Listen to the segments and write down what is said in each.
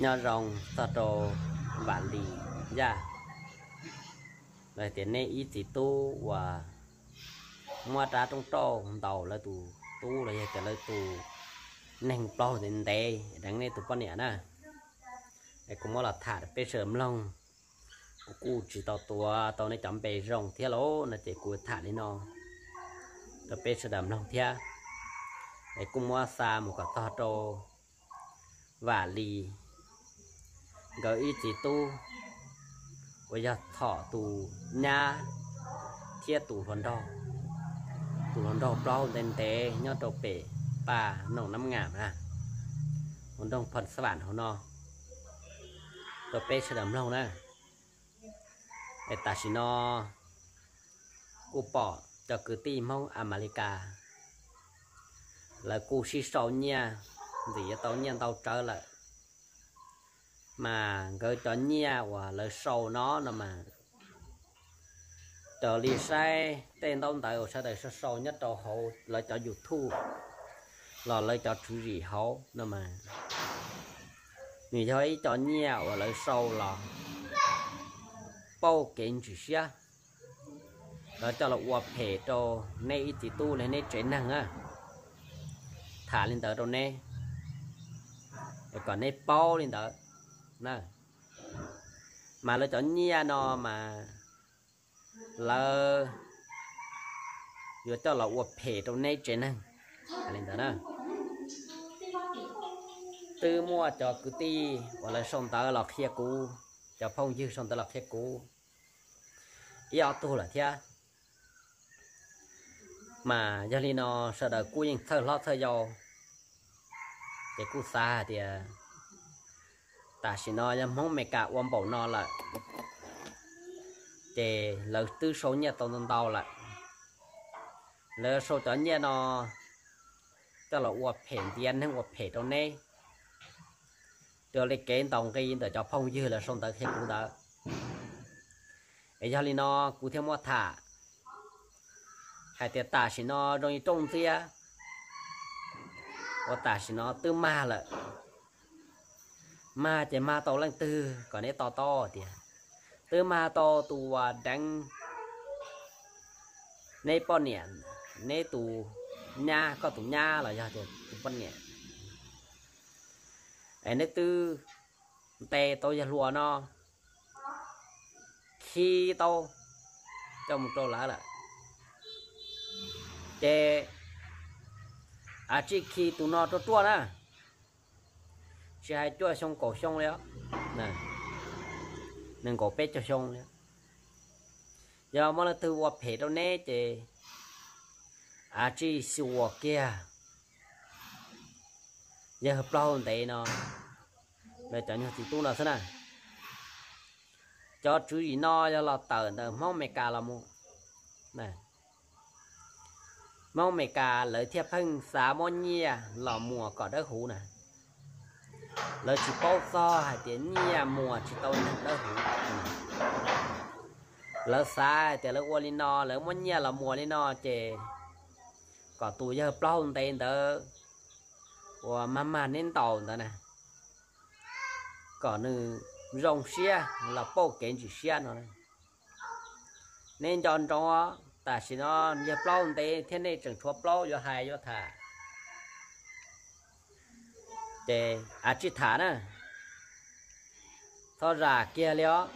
Nyob zoo txog rau Vam Lis Yaj, los tias nej ib txiv tub uas muab rab rooj rauj ntaus lawv tus tub los yog tias lawv tus neeg plaub ntev ntev deev nej tus poj niam na. Es kuv muab los tham rau peb sawv daws mloog. Kuv kuj tsis tau tuav tau nej cov npe zoo thiab lauj no ces kuv tham li no rau peb sawv daws mloog thiab. Es kuj muab xa mus kom txog rau Vam Lis nkawd ib txiv tub uas yog Txhom tus nyab thiab tus hluas nraug, tus hluas nraug plaub ntev ntev nyob rau pem Paj Noom Nab Ngam na, hauv nroog Phoo Xab Vam hauv no, rau peb sawv daws mloog na. Es tam sim no kuj pom cov kwv tij Hmoob Amelikas lawv kuj sib sau nyiaj, ntxim yuav tau nyiaj ntau tsawv lawm. Mas nkawd cov nyiaj uas lawv sau no no mas raws li saib tej ntaub ntawv uas sawv daws sau sau nyob rau hauv lawv cov YouTube los lawv cov tswv yim hauv no mas nws yog ib co nyiaj uas lawv sau los pauj kev ntsim siab, lawv coj los ua phem rau neb ib txiv tub li neb tsev neeg na. Tham li ntawd rau neb, kom neb paub li ntawd na. Mas lawv cov nyiaj no mas lawv yuav coj los ua phem rau neb tsev neeg li ntawd na. Twb muaj cov kwv tij uas lawv sau ntawv los qhia kuv, cov phooj ywg sau ntawv los qhia kuv ib ob tug lawm thiab. Mas yog li no sawv daws kuj yeej txhawj hlob txhawj yau, ces kuj xav hais tias tam sim no yog Hmoob Amelikas ua npaum no lawm, ces lawv twb sau nyiaj tau ntau ntau lawm. Lawv sau cov nyiaj no coj los ua phem ntiav neeg ua phem rau neb, raws li kev ntaus nqi ntawm cov phooj ywg lawv sau ntawv qhia kuv ntawd. Es yog li no kuv thiaj muab tham hais tias tam sim no zoo li rooj ntxiab uas tam sim no twb mag lawm, mag ces mag tau leej twg kom neb to taub tias twb mag tau tus uas deev neb poj niam, neb tus nyab, koj tus nyab los yog tias tus poj niam, es neb twb ntes tau yawg hluas no, khi tau coj mus rau lawv lawm, ces a tsij khi tus no ruaj ruaj na, tsis hais cuaj xyoo kaum xyoo li, nees nkaum peb caug xyoo li, yog muaj leej twg ua phem rau neb ces a tsij xyuas kiag yawg plaub ntev no, lawv cov nyuag txiv tub no xwb na. Cov tswv yim no yog los tawm ntawm Hmoob Amelikas los mus. Hmoob Amelikas lawv thiaj pheej xav muab nyiaj los muas kom dawb huv na. Lawv tsis paub txog hais tias nyiaj muas tsis tau neeg dawb huv. Lawv xav hais tias lawv ua li no, lawv muab nyiaj los muas li no ces kom tus yawg plaub ntev ntawd uas mag mag neb ntaus ntawd na, kom nws zoo siab los pauj kev ntsim siab no. Neb nco ntsoov, tam sim no yawg plaub ntev thiab nej tseem tshuav plaub yuav hais yuav tham, ces a tsij tham na, txhob zam kiag li os.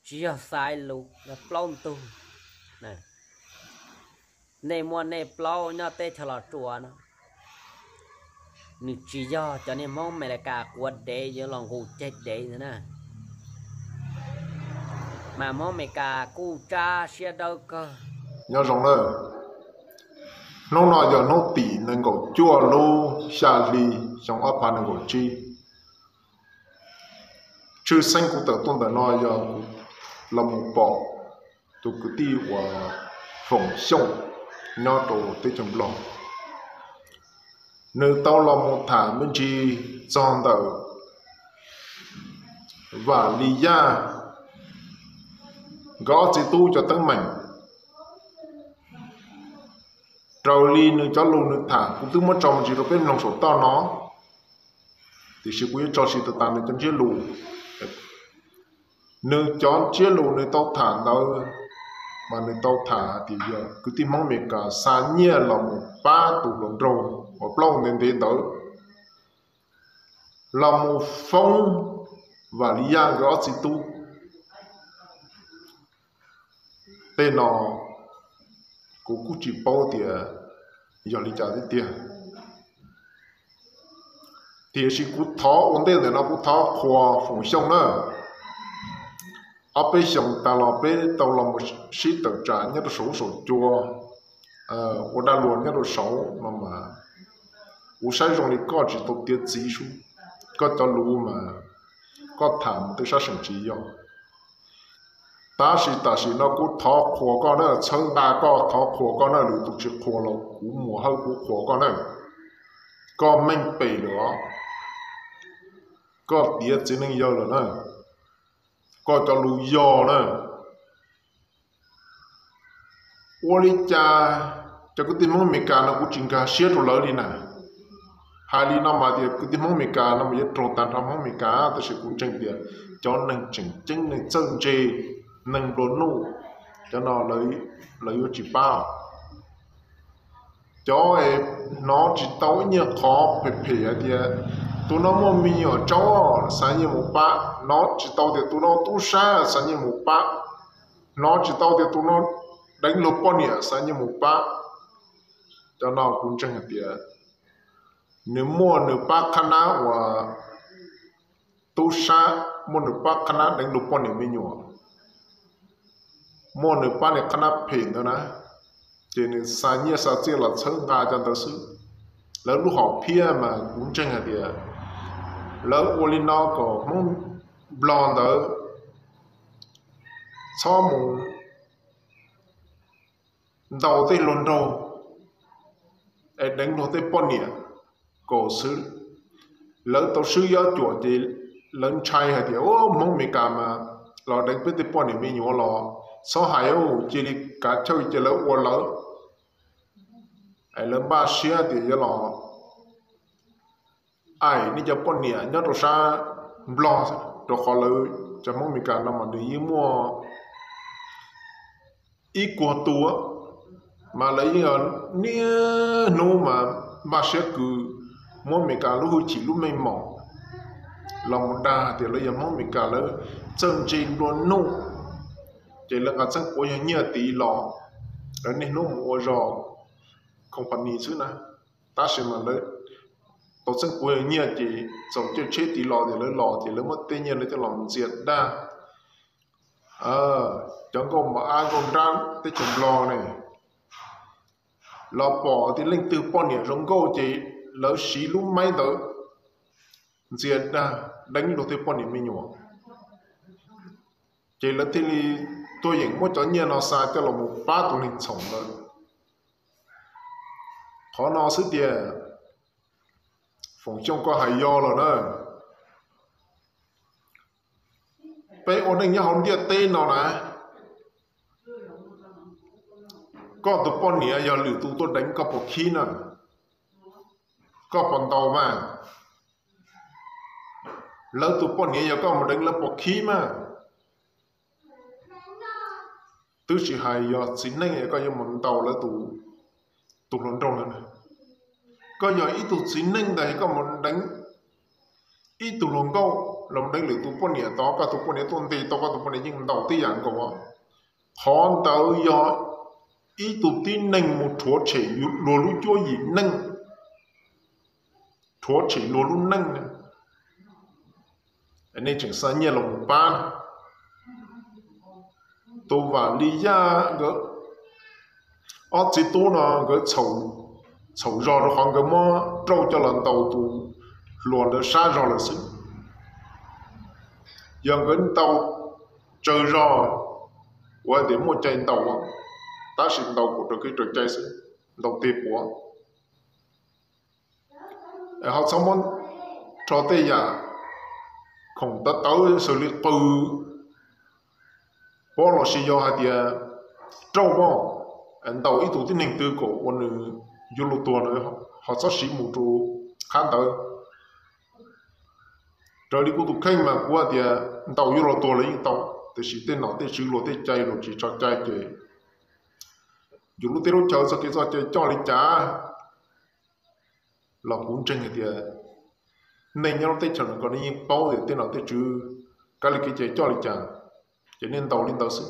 Tsis yog xaiv lus, yog plaub ntug. Nej muaj nej plaub nyob teb chaws Los Tsuas no, nws tsis yog cov niag Hmoob Amelikas quav dev yuav los nqus ceg dev ntawd na. Mas Hmoob Amelikas kuj tsab siab dawb kawg. Nyob zoo na, hnub no yog hnub tim nees nkaum cuaj lub xya hli xyoo ob phav nees nkaum tsib. Tshwj xeeb kuv tawm tuaj ntawm no yog los mus pom tus kwv tij uas Foom Xyooj nyob rau teb chaws Nplog. Nws tau los mus tham me ntsis txog ntawm Vam Lis Yaj nkawd ob txiv tub cov teeb meem. Raws li nws cov lus nws tham kuv twb muab tso me ntsis rau peb mloog saum toj no. Tiam sis kuv yuav tso tsis tas tas nws cov ntsiab lus. Nws cov ntsiab lus nws tau tham ntawd mas nws tau tham tias yog kwv tij Hmoob Amelikas xa nyiaj los mus pab tus hluas nraug uas plaub ntev ntev ntawd los mus foob Vam Li Yaj nkawd ob txiv tub. Tej no kuv kuj tsis paub tias yog li cas tiag tiag. Tiam sis kuv thov ua ntej ntawm no kuv thov qhuas Foom Xyooj na. Ob peb xyoos tas los peb tau los mus sib tawm tsam nyob rau saum huab saum cua ua dab luas nyob rau saud no mas kuv saib zoo li koj tsis tau tiav txiv sub. Koj cov lus mas koj tham mus tej sab seem tsis yog. Tab sis tam sim no kuv thov qhuas koj na, txhawb nqa koj, thov qhuas koj na, lwm tus tsis qhuas los kuv muam Hawj kuv qhuas koj na. Koj meej pem lawm os, koj tiav txiv neej yawg lawm na, koj cov lus yog na. Ua li cas cov kwv tij Hmoob Amelikas no kuv tsis nkag siab rau lawv li na. Hais li no mas tias kwv tij Hmoob Amelikas no mas yuav raug tag nrho Hmoob Amelikas, tab sis kuv ntseeg tias cov neeg tseem ceeb, neeg txawj ntse, neeg nplua nuj, cov no lawv yuav tsis pab. Cov hnov tsis tau ib nyuag qhov phem phem hais tias tus no muaj me nyuam tsaub xa nyiaj mus pab, hnov tsis tau tias tus no tub sab xa nyiaj mus pab, hnov tsis tau tias tus no deev luag poj niam xa nyiaj mus pab, cov no kuv ntseeg hais tias nws muaj nws pab qhab nab uas tub sab, muaj nws pab qhab nab deev luag poj niam me nyuam, muaj nws pab nws qhab nab phem ntawd na, ces nws xa nyiaj xa txiaj los txhawb nqa cov ntawd xwb. Lawv lub hom phiaj mas kuv ntseeg hais tias lawv ua li no kom Hmoob Nplog ntawd txhob mus ntaus tej hluas nraug es deev luag tej poj niam kom xwb. Lawv tau swb yob cuam ces lawv ntshai hais tias Hmoob Amelikas mas los deev peb tej poj niam me nyuam los txhob hais, cia li kav chawj cia lawv ua lawv. Es lawv npaj siab tias yuav los aim nej cov poj niam nyob rau sab Nplog, rau qhov lawv cov Hmoob Amelikas no mas nws yeej muaj ib kuag tu, mas lawv yeej niaj hnub mas npaj siab kws muab Amelikas lub hwj chim lub meej mom los mus dag tias lawv yog Hmoob Amelikas, lawv txawj ntse nplua nuj, ces lawv nqa txeeb quav yog nyiaj tid los, lawv niaj hnub mus ua zog company xwb na. Tab sis mas lawv tau txeeb quav yog nyiaj ces txaus caij tsheb tid los ces lawv los ces lawv muab tej nyiaj lawv coj los ntxias dag. Cov nkauj mos ab nkauj nrab teb chaws Nplog ne, los pom tias leej twg poj niam zoo nkauj ces lawv siv lub maib ntawd ntxias dag deev luag tej poj niam me nyuam, ces lawv thiaj li tuaj yeem muab cov nyiaj no xa coj los mus pab tus neeg txhaum ntawd. Qhov no xwb tiag, Foom Xyooj koj hais yog lawm na. Peb ua neej nyob hauv ntiaj teb no na, koj tus poj niam yog lwm tus tuaj deev koj puas khib na? Koj puas ntaus mas? Lawv tus poj niam yog koj mus deev lawv puas khib mas? Twb tsis hais yog txiv neej koj yuav mus ntaus lawv tus hluas nraug lawm. Koj yog ib tug txiv neej ntag koj mus deev ib tug hluas nkauj los deev lwm tus poj niam tod, koj tus poj niam tuaj ntes tau koj tus poj niam yeej ntaus tib yam nkaus. Qhov ntawd yog ib tug tib neeg mus rhuav tshem luag lub cuab yim neej, rhuav tshem luag lub neej. Nej tseem xa nyiaj los mus pab. Tus Vam Li Yaj nkawd ob txiv tub no nkawd txhaum zog rau qhov nkawd muab rauj coj los ntaus tus hluas ntawd sab zog lawm xwb. Yog nkawd ntaus tsawg zog, ua tias muaj cai ntaus, tab sis ntaus kom raws kev raws cai xwb, ntaus tig puav. Ho txhob muab rho tej yam khoom tawv tawv xws li qw pob los sis yog hais tias rauj pob ntaus ib tug tib neeg twg kom ua nws yuav luag tuag na, ho txhob siv mus rau qhab ntawd. Raws li kuv tus kheej mas kuv hais tias ntaus yuav luag tuag los yeej tau, tiam sis tej nom tej tswv luag tej cai luag tsis tso cai ces yus lub teb lub chaw txoj kev txoj cai coj li cas los kuv ntseeg hais tias nej nyob lub teb chaws no kom nej yeej paub tias tej nom tej tswv kab li kev cai coj li cas, ces nej ntaus li ntawd xwb.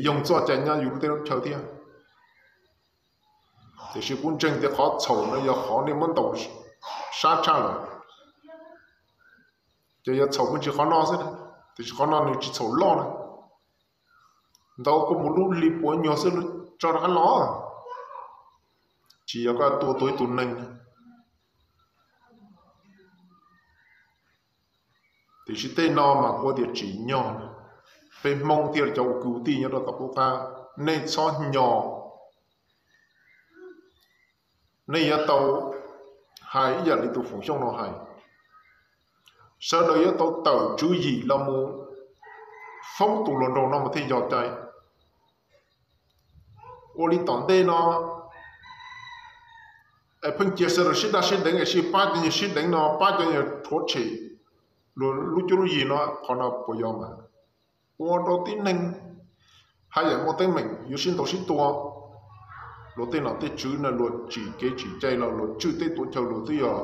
Yoog txoj cai nyob yus lub teb lub chaw thiab. Tiam sis kuv ntseeg tias qhov txhaum no yog qhov nej muab ntaus sab tshaj lawm, ces yog txhaum me ntsis qhov no xwb, tiam sis qhov no nws tsis txhaum loj na. Ntaus koj mus lub hli puav nyuag xwb tso rov qab los, tsis yog koj tua tuag ib tug neeg. Tiam sis tej no mas kuv tias tsim nyog peb Hmoob thiab cov ua kwv tij nyob rau tom qub qab, nej txhob hnyos. Nej yuav tau hais ib yam li tus Foom Xyooj no hais, sawv daws yuav tau tawm tswv yim los mus foob tus hluas nraug no mas thiaj yog cai. Ua li tom ntej no es pheej cia sawv daws sib daj sib deev es sib pab cov nyuag sib deev no pab cov nyuag rhuav tshem luag lub cuab lub yig no, qhov no puas yog mas? Ua rau tib neeg haj yam muaj teeb meem yuav sib ntaus sib tua. Luag tej nom tej tswv no luag tsim kev tsim cai los luag tswj teb tuav chaw luag twb yog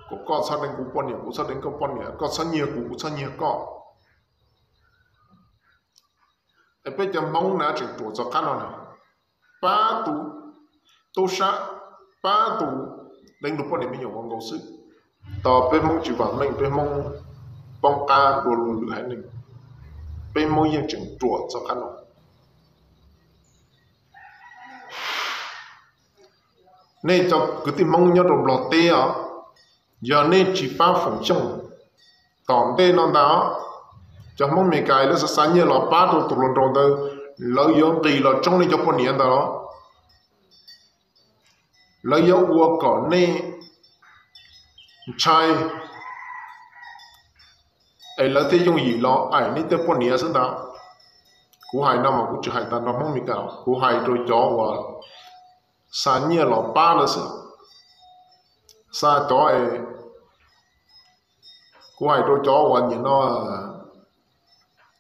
kom koj txhob deev kuv poj niam, kuv txhob deev koj poj niam, koj txhob nyiag kuv, kuv txhob nyiag koj. Es peb cov Hmoob na tseem ruam txog qab no na, pab tus tub sab, pab tus deev luag poj niam me nyuam ua nkaus xwb. Tos peb Hmoob tsis vam meej, peb Hmoob poob qab dua luag lwm haiv neeg, peb Hmoob yeej tseem ruam txog qab no. Nej cov kwv tij Hmoob nyob rau Nplog teb os, yog nej tsis pab Foom Xyooj tom ntej no ntag, cov Hmoob Amelikas lawv xa xa nyiaj los pab rau tus hluas nraug ntawd, lawv yuav nqis los tsoob nej cov poj niam ntawd los? Lawv yuav ua kom nej ntshai es lawv thiaj yooj yim los aim nej tej poj niam xwb ntag. Kuv hais no mas kuv tsis hais tag nrho Hmoob Amelikas, kuv hais rau cov uas xa nyiaj los pab lawv xwb. Xa cov, kuv hais rau cov uas nim no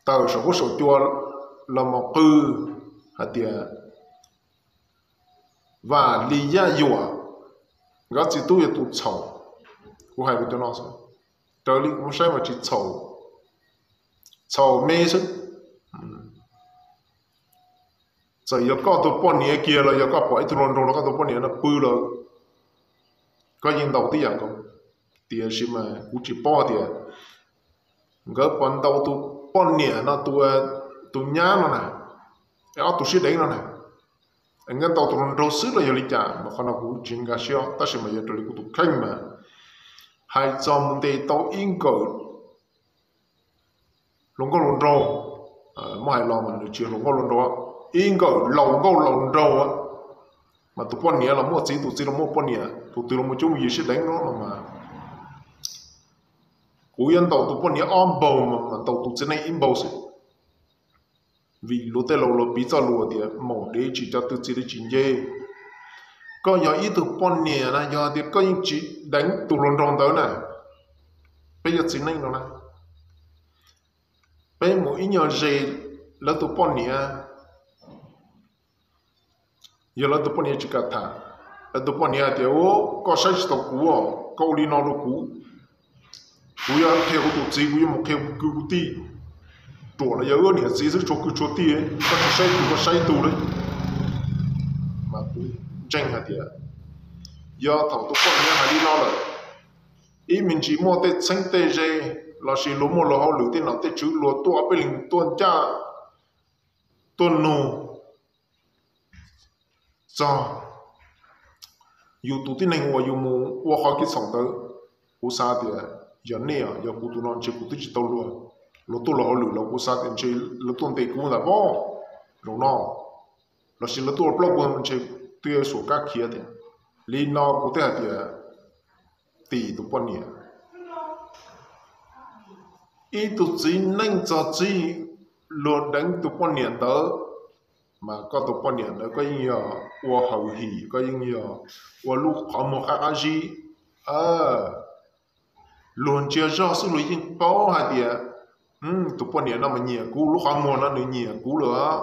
tawm saum huab saum cua los mus qw hais tias Vam Lis Yaj Yuam, nkawd txiv tub yog tus txhaum. Kuv hais rau cov no xwb, raws li kuv saib mas tsis txhaum, txhaum me xwb. Txawm yog koj tus poj niam kiag los yog koj pom ib tug hluas nraug los koj tus poj niam no pw los koj yeej ntaus tib yam nkaus. Tiam sis mas kuv tsis paub tias nkawd puas ntaus tus poj niam no, tus nyab no na, ob tug sib deev no na, nkawd ntaus tus hluas nraug xwb los yog li cas mas qhov no kuv tsis nkag siab, tab sis mas yog raws li kuv tus kheej mas hais txog mus ntes tau ib nkawm hluas nkauj hluas nraug, muab hais los mas nws tsis hluas nkauj hluas nraug, ib nkawm laus nkauj laus nraug, mas tus poj niam los muaj txiv, tus txiv los muaj poj niam, tus twg los muaj cuab muaj yig sib deev no no mas kuv yuav ntaus tus poj niam ob npaug mas ntaus tus txiv neej ib npaug xwb. Vim luag tej laus luag piv txoj lus tias maum dev tsis cov tw txiv li tsis nce. Koj yog ib tug poj niam na, yog tias koj yeej tsis deev tus hluas nraug ntawd na, peb yog txiv neej no na, peb mus ib nyuag ze lawv tus poj niam, yog lawv tus poj niam tsis kam tham, lawv tus poj niam hais tias, koj saib tsis taus kuv, koj ua li no rau kuv, kuv yuav qhia kuv tus txiv, kuv yuav mus qhia kuv kwv kuv tij. Ruam los yog wb niam txiv xwb, tshuav kwv tshuav tij, koj tsis saib kuv, koj saib tus li. Mas kuv ntseeg hais tias yog thaum tus poj niam hais li no lawm, ib me ntsis muaj tej txheeb tej ze lossis luag muaj luag hauj lwm tej nom tej tswv luag tuaj peb leeg tuaj ncaj tuaj nug txog yus tus tib neeg uas yus mus ua qhov kev txhaum ntawd, kuv xav tias yog nej, yog kuv tus no ntshe kuv twb tsis tau luag, luag tuaj luag hauj lwm los kuv xav tias ntshe lawv tuaj ntes kuv ntag pob, zaum no lossis lawv tuaj ua plaub kuv ntshe twb yuav xuas kab khiav tiag. Li no kuv thiaj hais tias tim tus poj niam, ib tug txiv neej txog txij luag deev tus poj niam ntawd, mas koj tus poj niam ntawd koj yeej yog ua hawm him, koj yeej yog ua lub qhov muag qab qab zib. Luag ntsia zog xwb luag yeej paub hais tias tus poj niam no mas nyiam kuv, lub qhov muag no nws nyiam kuv lawm,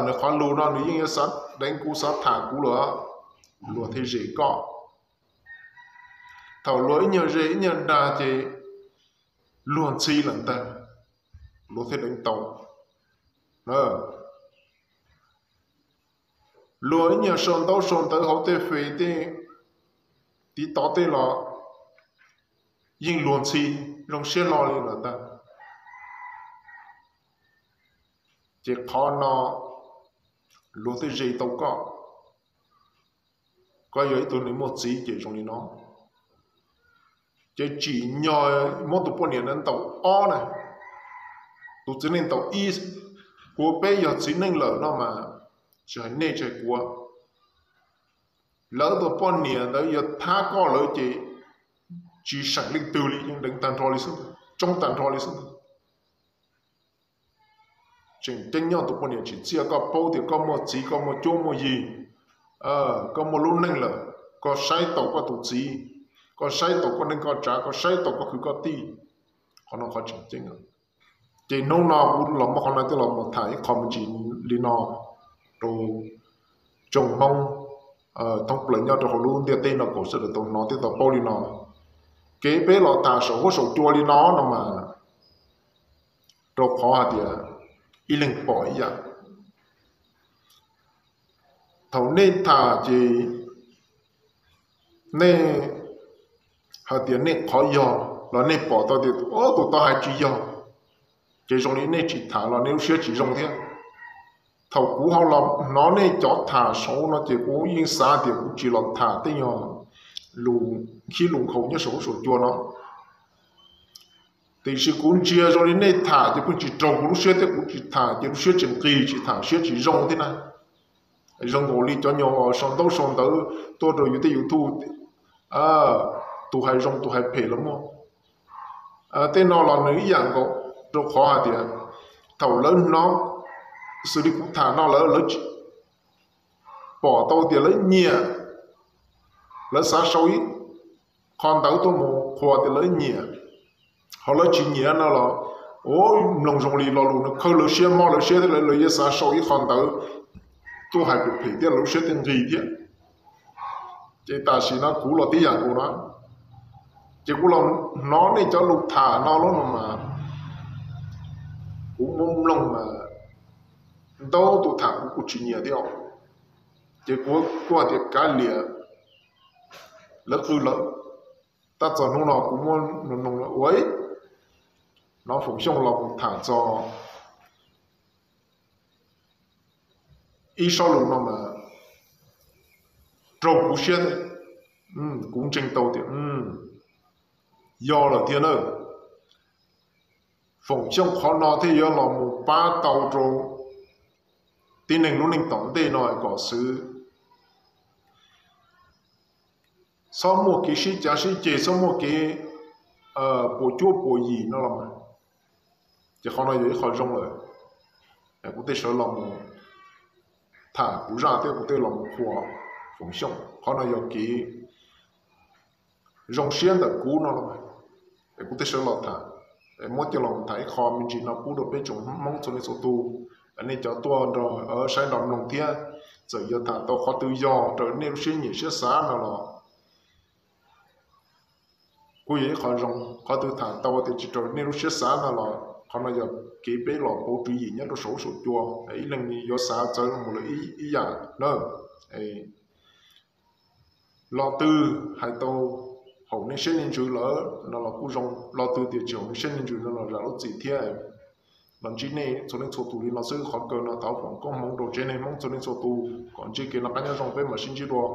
nws qhov lus no nws yeej yuav xav deev kuv xav tham kuv lawm, luag thiaj zes koj. Thaum luag ib nyuag zes ib nyuag dag ces luag ntxhi lawm ntag, luag thiaj deev tau. Luag ib nyuag sau ntaub sau ntawv hauv tej fem tej TikTok tej los yeej luag ntxhi zoo siab hlo li lawm ntag. Ces qhov no luag thiaj zes tau koj. Koj yog ib tug neeg muaj txiv ces zoo li no, ces tsim nyog muab tus poj niam na ntaus ob na, tus txiv neej ntaus ib, kuv peb yog txiv neej lawm no mas, tsis hais nej tsis hais kuv, lawv tus poj niam ntawd yog thab koj lawm ces tsis seem leej twg li, yeej deev tag nrho li xwb, tsoob tag nrho li xwb. Tseem ceeb nyob tus poj niam tsim txiaj, koj paub tias koj muaj txiv koj muaj cuab muaj yig, koj muaj lub neej lawm, koj saib taus koj tus txiv, koj saib taus koj neej koj tsav, koj saib taus koj kwv koj tij, qhov no qhov tseem ceeb. Ces hnub no kuv los muab qhov no coj los mus tham ib qho me ntsis li no rau tsoom Hmoob thoob plaws nyob rau hauv lub ntiaj teb no kom sawv daws tau hnov thiab tau paub li no. Kev peb los tham saum huab saum cua li no no mas, rau qhov hais tias ib leeg pom ib yam. Thaum nej tham ces nej hais tias nej qhov yog los nej pom tau tias tus tod hais tsis yog, ces zoo li nej tsis tham los nej lub siab tsis zoo thiab. Thaum kuv ho los hnov nej cov tham saud no ces kuv yeej xav tias kuv tsis los tham tej nyuag lus khib lus nkhaus nyob saum huab saum cua no. Tiam sis kuv ntsia zoo li nej tham ces pheej tsis raug kuv lub siab thiab, kuv tsis tham ces lub siab tsis nqig, tsis tham siab tsis zoo thiab na. Zoo nkaus li cov nyuag sau ntaub sau ntawv tuaj rau yus tej YouTube, tus hais zoo tus hais phem los muaj. Tej no los nws ib yam nkaus, rau qhov hais tias thaum lawv hnov xws li kuv tham no lawv, lawv pom tau tias lawv nyiam, lawv xav sau ib qho ntawv tuaj mus qhuas tias lawv nyiam, ho lawv tsis nyiam no los, ua mloog zoo li lo lus no khawb lawv siab mob lawv siab thiab, lawv yuav xav sau ib qho ntawv tuaj hais phem phem thiab lawv lub siab thiaj nqig thiab. Ces tam sim no kuv los tib yam nkaus na, ces kuv los hnov nej cov lus tham no lawm no mas, kuv muab mloog mas ntau tus tham kuv kuj tsis nyiam thiab. Ces kuv kuj hais tias kav liam, lawv qw lawv. Tab txog hnub no kuv muab mloog ua ib, hnov Foom Xyooj los mus tham txog ib sob lus no mas raug kuv siab, kuv ntseeg tau tias yog lawm thiab na. Foom Xyooj qhov no thiaj yuav los mus pab tau rau tib neeg lub neej tom ntej no kom xwv txhob muaj kev sib cav sib ceg, txhob muaj kev puas cuab puas yim no los mas. Ces qhov no yog ib qho zoo lawm, kuv thiaj sawv los mus tham kuv zaj thiab kuv thiaj los mus qhuas Foom Xyooj. Qhov no yog kev zoo siab ntawm kuv no los mas, es kuv thiaj sawv los tham, es muab coj los tham ib qho me ntsis no pub rau peb tsoom Hmoob txhua leej txhua tus, nej cov tuaj nrog saib nrog mloog thiab. Txawm yuav tham tau qhov twg yog raws nej lub siab nyiam siab xav no los kuj yog ib qho zoo, qhov twg tham tau tias tsis raws nej lub siab xav no los qhov no yog kev peb los pauv tswv yim nyob rau saum huab saum cua, ib leeg yuav xav txawv mus lawm ib yam na. Lo twg hais tau haum nej siab nej ntsws lawm no los kuj zoo, lo twg tias tsis haum nej siab nej ntsws no los zam lub txim thiab. Los ntsib nej txhua leej txhua tus li no xwb, qhov kawg no thov foom koob hmoov rau tsev neeg Hmoob txhua leej txhua tus kom ntsib kev noj qab nyob zoo, peb mam sib ntsib dua.